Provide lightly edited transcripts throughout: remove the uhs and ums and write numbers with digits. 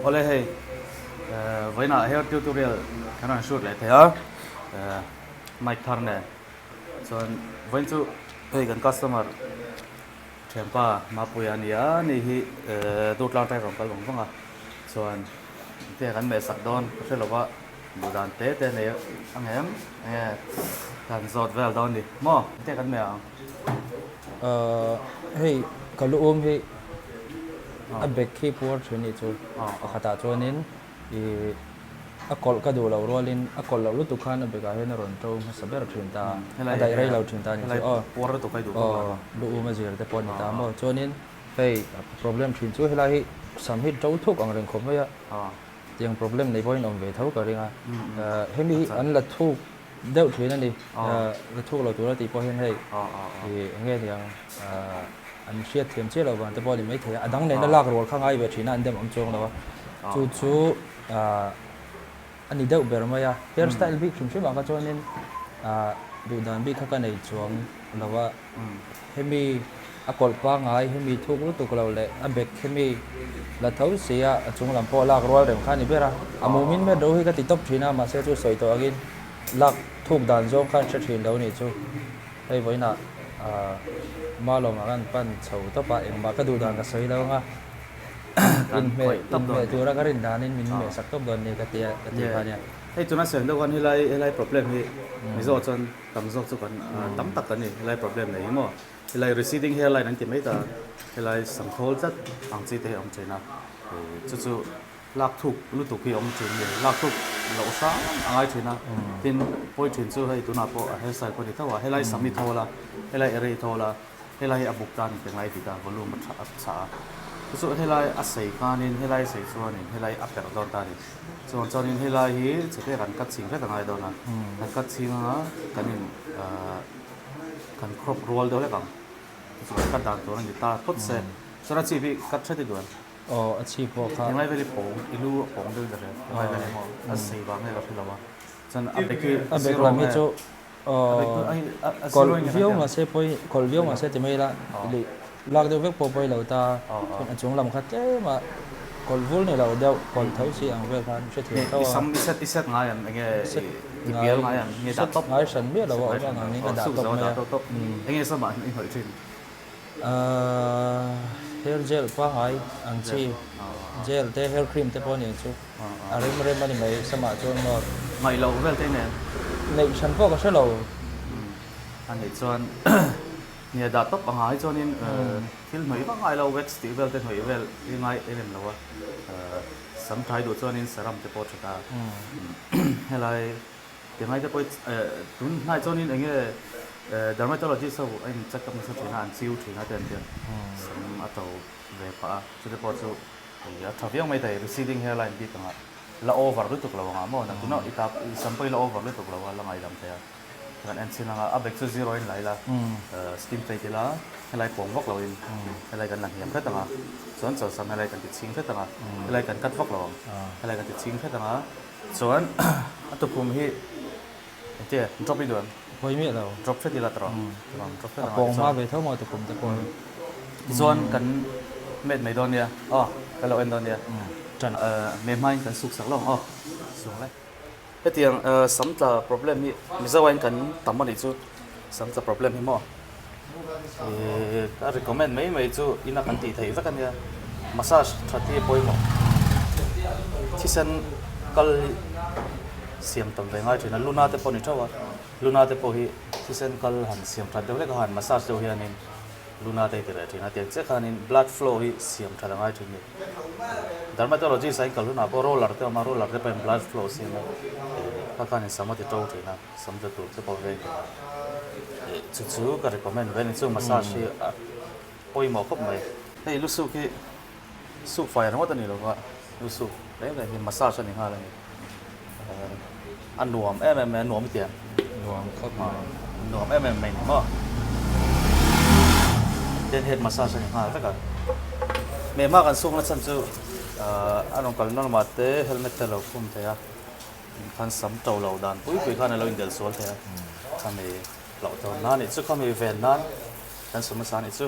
Awle hei vawiinah hair tutorial kan rawn shoot leh thei a, mic thar nen chuan vawiin chu hei kan customer thianpa Mapuia a ni a, ani hi Durtlang atang rawn kal vang vang a, chuan engtin nge kan mehsak dawn ka hre lo va, duh dan te te nei ang em enge kan zawt vel dawn ni maw engtin nge kan meh ang. Hei ka lu um hi a bag khi puar thin nih chu pakhatah chuanin ih a kawlh ka duh loh rualin a kawlh loh lutuk khan a bag ah hian a rawn to hmasa ber thin ta a daih rei lo thin ta a nih chu aw aw lu um a zir te pawh a ni ta maw chuanin hei problem thin chu helai hi sam hi to thuk ang reng khawp mai a tiang problem nei pawhin awm ve tho ka ring a hemi hi an la thuk deuh thin a ni. La thuk lo tura tih pawh hian hei ih eng nge niang an hriat thiam chiah loh vang te pawh a ni maithei a. A dang nena lak rual kha ngai ve thin a, an dem awm chuang lo a. Chu chu a ni deuh ber mai a. Hair style bik hrim hrim ah kha chuanin duh dan bik kha ka nei chuang lo a. Hemi a kawlh pangngai, hemi thuk lutuk lo leh a bag hemi la tho si a, a chung lam pawh lak rual reng kha a ni ber a. A mumin met ro hi ka ti tawp thin a, mahse chu sawi tawh angin lak thuk dan zawng khan hre thin lo nih chu. Hei vawiinah Malawmah kan pan chho tawp a, engmah ka duh dan ka sawi lo ang a, inhmeh inhmeh tura ka rin danin min hmehsak tawp dawn ni ka ti a, ka ti kha nia. Hei tuna sawi deuh khan helai helai problem hi Mizo chuan tam zawk chu kan tam tak kan ni helai problem nei hi maw. Helai receding hairline an ti mai ta, helai sangkhawl tlat ang chi te hi a awm thin a, chu chu lak thuk lutuk hi a awm thin a ni, lak thuk loh hrang a ngai thin a, tin pawi thin chu hei tunah pawh a hairstyle pawh a ni tho a, helai sam hi thawl a, helai array thawl a, helai hi a buk tan pe ngai dik a, volume a tha a chhah a, chu chu helai a sei khanin helai a sei chuanin helai a perh dawn ta a ni, chuan chuanin helai hi chhe te kan cut ching vek a ngai dawn a, kan cut ching anga kan in ahh. Kan crop rual deuh hlek ang. Tichuan ka dan tur a ni ta phawt se. Chuan a chip hi cut hret i duh em? Aw, a chip pawh kha. Englai vel i pawng, i lu a pawng deuh in ka hria. Englai vel emaw a sei vang nge ka hre lo a. Chuan a bag hi A bag lam hi chu kawlh viau mahse pawi, kawlh viau mahse ti mai ila lak deuh vek pawh pawi lo ta. Chuan a chung lam kha tlem a kawlh vul ni lo deuh, kawlh tho si ang vel khan hrethiam tho a. I sam i set i set ngai em? Enge i bial ngai em? Nge dah tawp? Ngai hran miah lo a awm ang angin ka dah tawp mai a. Enge samah i hnawih thin? Hair gel pangngai ang chi, gel te hair cream te pawh a ni ang chu. A rem rem a ni mai samah chuan maw. Ngaih loh vel te nen? Neih hran pawh ka hre lo. A nih chuan Nia dah tawp anga hi chuanin thil hnawih vak ngai lo wax tih vel te hnawih vel hi ngai em em lo a, sam thai duh chuanin saram te pawh a tha ta. Helai ti ngai te pawh hi tun hnai chuanin eng nge dermatologist ho a in check up nasa thin a, an chiu thin a te an tia sam a to ve pah a, chute pawh chu a tha viau mai thei receding hairline bik anga la over lutuk lo anga maw nakinah i tap i sam pawh hi la over lutuk lo a la ngaidam thei a. Kan en chin anga a bag chu zero in la ila skin fade ila helai pawng vak lo in helai kan la hniam hret anga chuan chawlhsam helai kan ti chhing hret anga helai kan cut vak lo ang helai kan ti chhing hret anga chuan a tukhum hi engti nge drop i duh em? Pawi miah lo. Drop hret ila tawh ang drop hret anga a pawng hma ve tho maw tukhum te pawh hi. Tichuan kan met mai dawn nia aw kan lo en dawn nia me hmain kan suk sak lo ang aw sung lai. Hetiang sam tla problem hi Mizo aiin kan tam a nih chu sam tla problem hi maw ih ka recommend mai mai chu ina kan tih theih vek a nia massage that hi a pawimawh thisen kal hi siam tam ve ngai thin a luna te pawh a ni theuh a luna te pawh hi thisen kal han siam that deuh hlek a han massage deuh hianin luna te hi ti reh thin a tiang chiah khanin blood flow hi siam that a ngai thin a ni. Dermatologist a inkal hunah pawh roller te a awm a, roller te pawhin blood flow a siam a, kha khanin sam a ti to thin a, sam tla tur te pawh veng thin a, chu chu ka recommend ve a ni, chu massage hi a pawimawh khawp mai. Hei lu suk hi suk fai ringawt a ni lo va, lu suk reng reng hi massage a ni nghal a ni, a nuam em em mai a, nuam i ti em? Nuam khawp mai. Nuam em em mai ni maw? Then head massage a ni nghal vek a. Meh hma kan sukna chhan chu a rawn kal nawr mah te helmet te a lo khum thei a, khan sam to lo dan pui pui khan a lo indelh sual thei a, khami hlauh tawn nan nih chu khami ven nan kan su hmasa nih chu.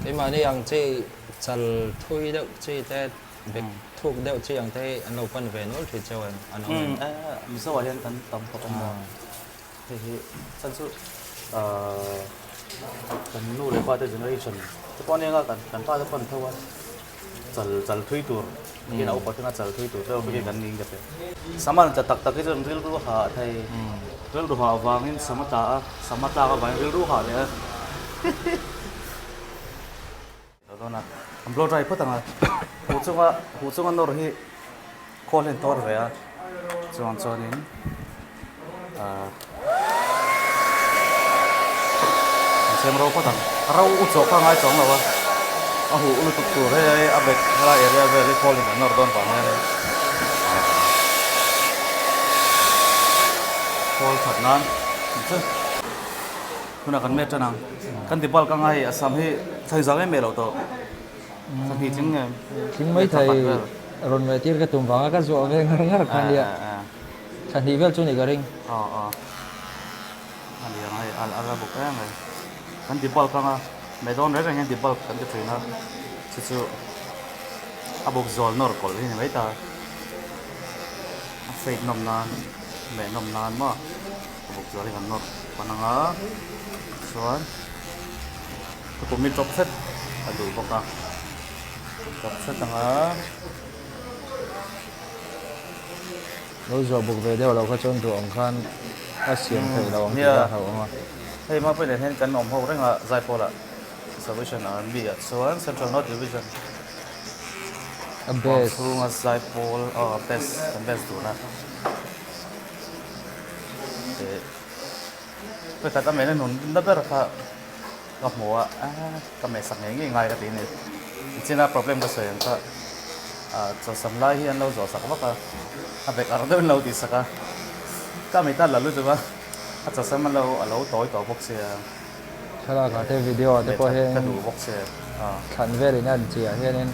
Keimahni ang chi. Chal thui deuh chi te, bek thuk deuh chi ang te hi an lo pan ve nual thin cheu em? An awm em? Mizo ah hian kan tam khawp ang maw? Hei hi chan chu kan nu leh pa te generation te pawh ania nga kan pa te pawn tho a chal chal thui tur hian a upa thleng a chal thui tur deuh hi kan ning ka ti. Sam an tla tak tak hi chuan rilru a hah thei. Rilru hah avangin sam a tla a, sam a tlak avangin rilru a hah leh a. Lo dawn a, an blow dry phawt ang a, huh chunga huh chunga nawr hi khawl hian tawr ve a, chuang chuanin ahh an chhem ro phawt ang, ro u chawh kha a ngai chuang lo a, a huh lutuk tur hei hei a bag helai area vel hi khawl in an nawr dawn vang hian ahh khawl that nan chu. Tunah kan met tan ang. Kan ti bulk anga hei Assam hi thlai zau em em lo tawh. Thla hnih tling em. Tling mai thei rawn meh tir ka tum vanga ka zuah ve ngar ngar kha nia. Thla hnih vel chu ni ka ring. Aw aw. A ni ang hei a la bawk em mai. Kan ti bulk anga meh dawn reng reng hian ti bulk kan ti thin a. Chu chu a bawk zawl nawr kawlh hi ni mai ta. A fade nawm nan meh nawm nan maw. Ka bawk zual hi kan nawr pan ang a, chuan ka kum hi tawp hret a duh bawk a, tawp hret ang a. Lo zuah bawk ve deuh loh kha chuan duh ang khan a siam theih loh ang tih kha a hlauh ang a. Hei Mapui nen hian kan awm ho reng a Zaipawl ah Salvation Army ah chuan Central North Division A best. Chhunga Zaipawl aw best kan best dun a. Pakhat a mehna nun na ber kha ka hmu a, ka meh sak ngei ngei ngai ka ti a ni. Tichina problem ka sawi ang kha chawlhsam lai hi an lo zawh sak vak a, a bek arh deuhin lo tih sak a, ka mit a la lutuk a, a chawlhsam an lo a lo tawi tawh bawk sia. Thlalak ah te video ah te pawh hian ka duh bawk sia. Thlan velin a an chiah hianin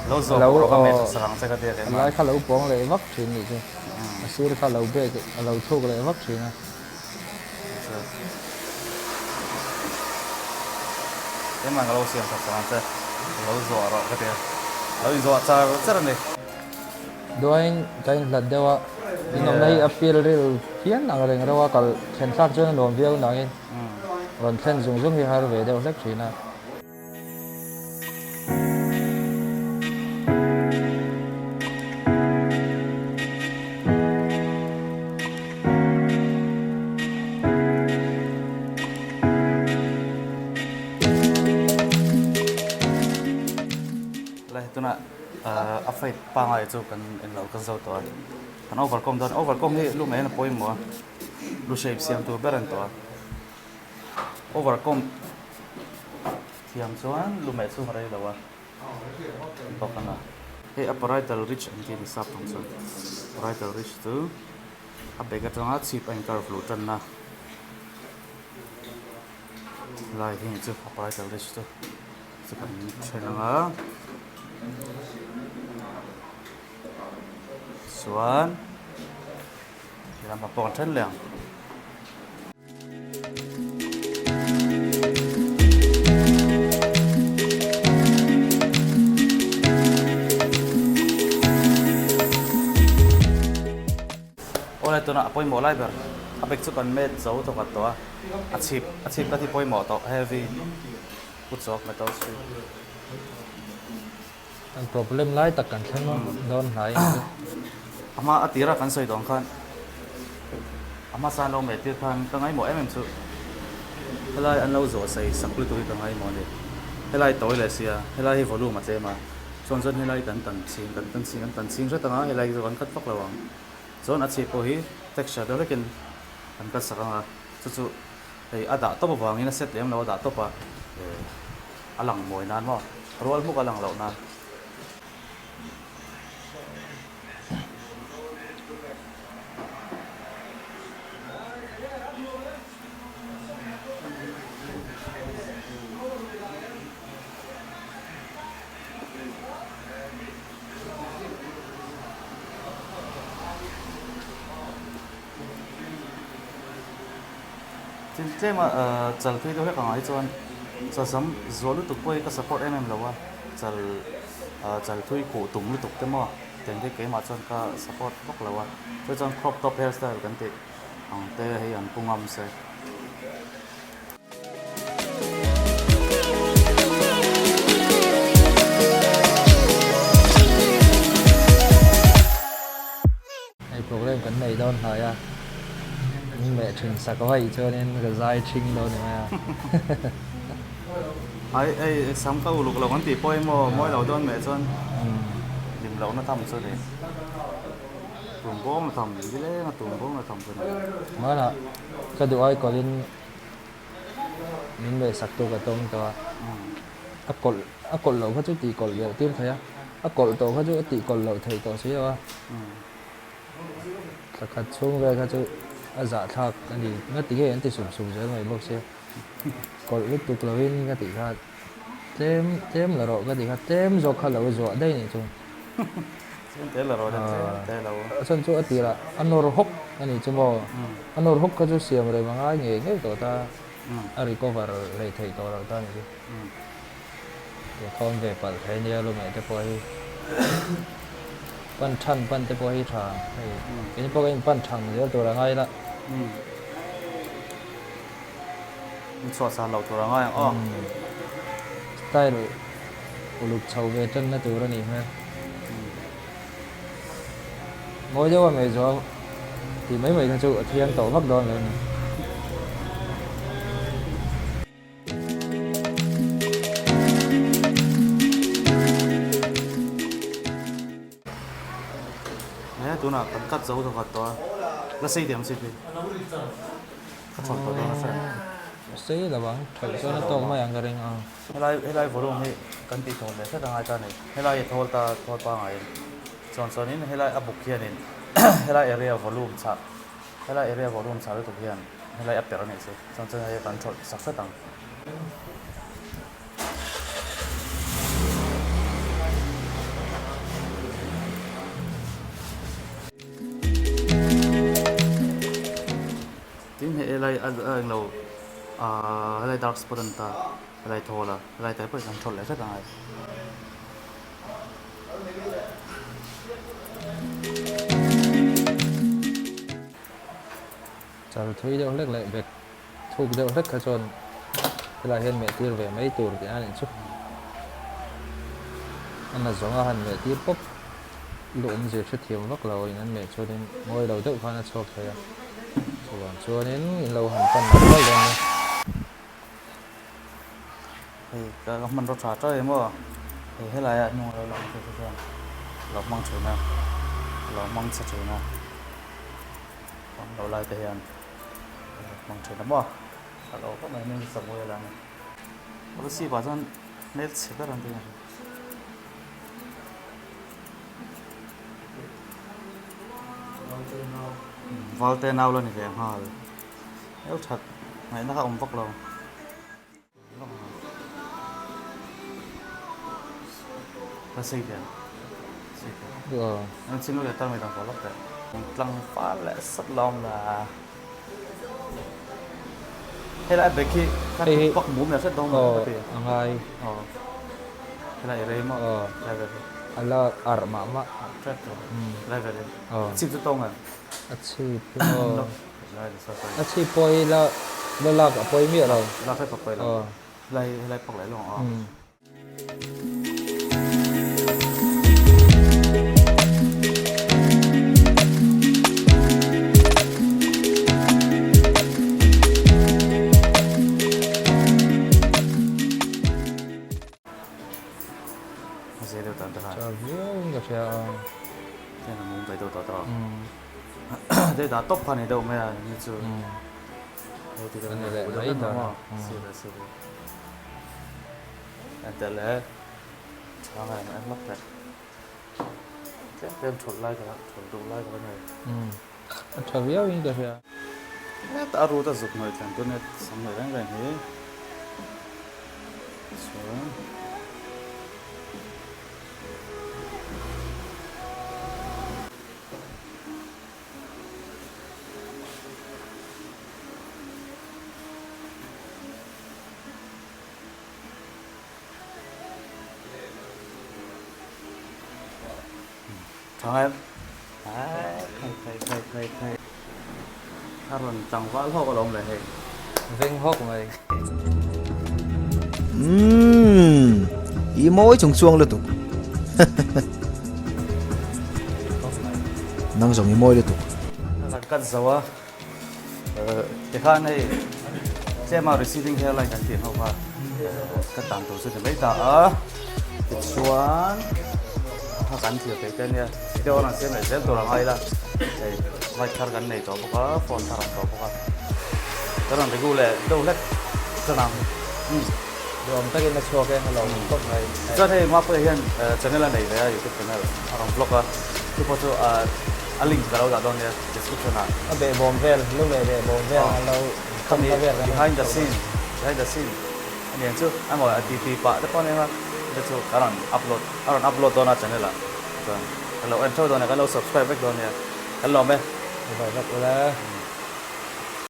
lo zawh bawk rawh ka meh sak sak ang che ka ti a keimah. A lai kha lo pawng leh vak thin nih chu. A sir kha lo bek a lo chhuk leh vak thin a. Keimah ka lo siam sak sak ang che, lo zawh rawh ka ti a, lo inzawh char char a ni. Duain ka inhlat deuh a, inawmna hi a pil ril phian ang reng reuh a, kal thlen thlak chuan a nuam viau nangin rawn thlen zung zung hi har ve deuh hlek thin a. Lai tuna a fight pangai chu kan englo kan zo tawh a, kan overcome dawn overcome hi lu mai a pawimawh a, lu shape siam tur ber a ni tawh a. Overcome thiam chuan lu meh chhung a rei lo a bawk ang a. Hei a parietal ridge an tih a ni sap ang chuan parietal ridge chu a bag atanga chhip a in curve luh tanna lai hi chu a parietal ridge chu chu kan then ang a chuan lamah pawh kan then leh ang. Awle tunah a pawimawh lai ber a bag chu kan met zo thawkhat tawh a, a chhip a chhip ka ti pawimawh tawh heavy kut zawk metal strip. Kan problem lai tak kan thleng dawn hnai. A hma a tira kan sawi dawn khan a hmasa an lo meh tir khan ka ngaimawh em em chu helai an lo zawh sei sak lutuk hi ka ngaimawh a ni. Helai tawi leh sia helai hi volume a tlem a chuan chuan helai kan tan ching kan tan ching kan tan ching hret ang a helai hi chu kan cut vak lo ang. Chuan a chhip pawh hi texture deuh hlekin kan cut sak ang a chu chu hei a dah tawp avangin a set lem lo a dah tawp a. A lang mawi nan maw? Rual hmuk a lang loh nan. Tin tlema chal phei deuh hlek ang ah hi chuan chazam zual lutuk pawh hi ka support em em lo a. Chal chal thui khuh tum lutuk te maw tiang te keimah chuan ka support vak lo a chu chuan crop top hair style kan tih ang te hei an pu ngam se. Hei program kan nei dawn hnai a, min meh thin sak vaih chuanin ka zai thing dawn ni mai a. Ai ei sam ka uluk lo kan tih pawh emaw mawi lo dawn meh chuan hlim lohna tham chu ni. Tum bawng na tham, nileng a tum bawng na tham chu ni. Hmanah ka duh ai kawlhin min meh sak tu ka tawng tawh a, a kawlh a kawlh loh kha chu tih kawlh belh tir thei a, a kawlh tawh kha chu a tih kawlh loh theih tawh si lo a. Thla khat chhung vel kha chu a zahthlak a ni. Nga ti nge an ti sup sup zel mai bawk sia. Kawlh lutuk lovin ka tih kha tlem tlem la rawh ka tih kha tlem zawk kha lo zuah daih nih chu. Tlem te la rawh tlem te lo. A chhan chu a tirah a nawr hawk a nih chu maw. A nawr hawk kha chu siam rem a ngai ngei ngei tawh ta. A recover lei theih tawh loh ta a nih chu. Thawm ve palh thei nia lumeh te pawh hi pan than pan te pawh hi tha hei keini pawh kan in pan thang zel tur a ngai la. In chhuah san loh tur a ngai ang aw. Style uluk chho ve tan na tur a nih hmel. Mawi deuh a mei zual tih mai mai kha chu a thiang tawh vak dawn lo a ni. He tunah kan cut zo tawh khat tawh a, la sei teh ang si pi, ka chhawn tawh dawn a hre. Sei lo ang, thaih chuan a tawk mai ang ka ring a. Helai helai volume hi kan tih thawl leh hret a ngai ta a ni, helai a thawl ta thawl pangaiin chuan chuanin helai a buk hianin helai area volume chhah Helai area volume chhah lutuk hian helai a per a nih chu. Chuan chuan hei kan thawlh sak hret ang. Tin hei helai a englo ahh helai dark spot a ni ta helai thawl a helai te pawh hi kan thawlh leh hret ang hei. Chal thui deuh hlek leh bek thuk deuh hlek kha chuan helaiah hian meh tir ve mai tur tih a nih chu. A na zawng a han meh tir pawp luh awmzia hrethiam vak lo in an meh chuanin ngawi lo deuh khan a chhuak thei a. Chuvang chuanin in lo han pan nal nal dawn nia. Hei ka hmanraw tha tha em aw hei helai ah hnung alo lang te chuan lo hmang thin a lo hmang chhe thin a hmang lo lai te hian lo hmang thin a maw a lo vak mai hming samuel a ni policy pah chuan hmel chhe ber an ti a valte nau la ni ve nghal hmel that ngaihna kha awm vak lo. Ka sei ve sei ve an chin leh tar mai dang tawh lawk teh tlangval leh sat lawm la helai bag hi ka pak mum leh hret dawn ka ti a ngai helai i rei maw helai ve a la arh mah mah tret tawh helai ve chip chu tawng em a chip chu A chhip pawh hi la la lak a pawi miah lo. Lak hlek a pawi lo. Helai helai pak leh lawng a. Zia deuh tan ta khan. Tha viau in ka hria a. Heng a mum ve deuh tawh tawh. Dei dah tawp kha ni deuh mai a ni chu. Hei ti deuh mai deuh mai maw. Sir sir. Enter le. Chhang em em lak teh. Tlem tlem thulh lai ka thulh duh lai ka la nei. A tha viau in ka hria. Heta a rut a zuk hnuai thleng tun e sam leh reng reng hi. Chuan. Tha ngai em? Khai khai khai khai khai. A rawn tlangval hawk alawm le hei. Veng hawk mai. Umm i mawi chung chuang lutuk. Nang zawng i mawi lutuk. Kan cut zo a. Tikhan hei tlema receding hairline kan tih ho kha ka tan tur chu ni mai ta a. Tichuan kha kan thlir theih te ania video a rawn siam leh zel tur a ngai la. Hei mic thar kan nei tawh bawk a, phone thar ang tawh bawk a. Ka rawn regu leh deuh hlek chuan ang. Duhawm takin a chhuak e, a lo awm khawp mai. Chuan hei Mapuia hian channel a nei ve a, youtube channel a rawn vlog a, chu pawh chu a link ka lo dah dawn nia description ah. A behbawm vel, lu leh behbawm vel an lo kham ta vel kan behind the scene, behind the scene a niang chu a maw a ti ti pah te pawh a nia te chu ka rawn upload a rawn upload dawn a channel ah chuan ka lo en theuh dawn nia, kan lo subscribe vek dawn nia, kan lawm e. Vai vek ula.